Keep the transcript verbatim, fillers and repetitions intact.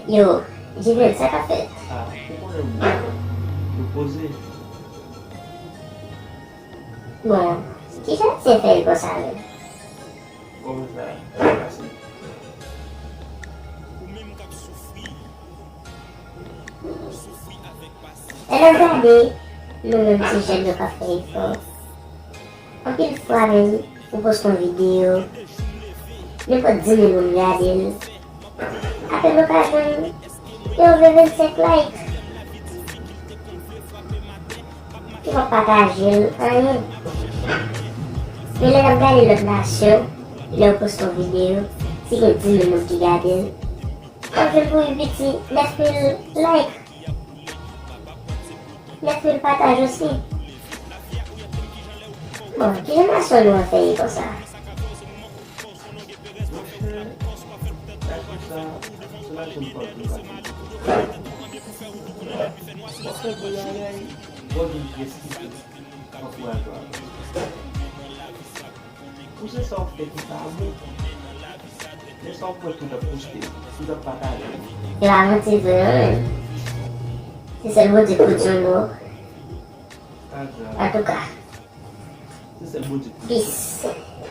Yo, Jivenn, sa k ap fèt? Ah, ou konnen moun yo poze. Bon, kijan Ayisyen fè l konsa menm? Kòman sa pase? Lè n ap gade nou menm ti jèn yo k ap fè efò, anpil fwa menm, ou poste yon videyo, nenpòt dis mil moun gade l, apèn ou ka jwenn yon vennsenk like. Ki w ap pataje l, anyen. Men lè n ap gade lòt nasyon, lè yo poste yon videyo, si gen dis mil moun ki gade l, w ap jwenn pou pi piti nèf mil like, nèf mil pataj osi. Bon, kijan nasyon nou an fè ye konsa? Monchè, nasyon sa, se nasyon m pa vle pati. W ap fè gwo yayay, w ap vin eskize, ankouraje w. Ou se sa w fè ki pa bon. Men sa w kwè tout ap poste, tout ap pataje. Se pa manti vre non, men se sèl Bondye k pou di yon mo. Pa grav. Antouka. Se sèl Bondye k pou di. Peace.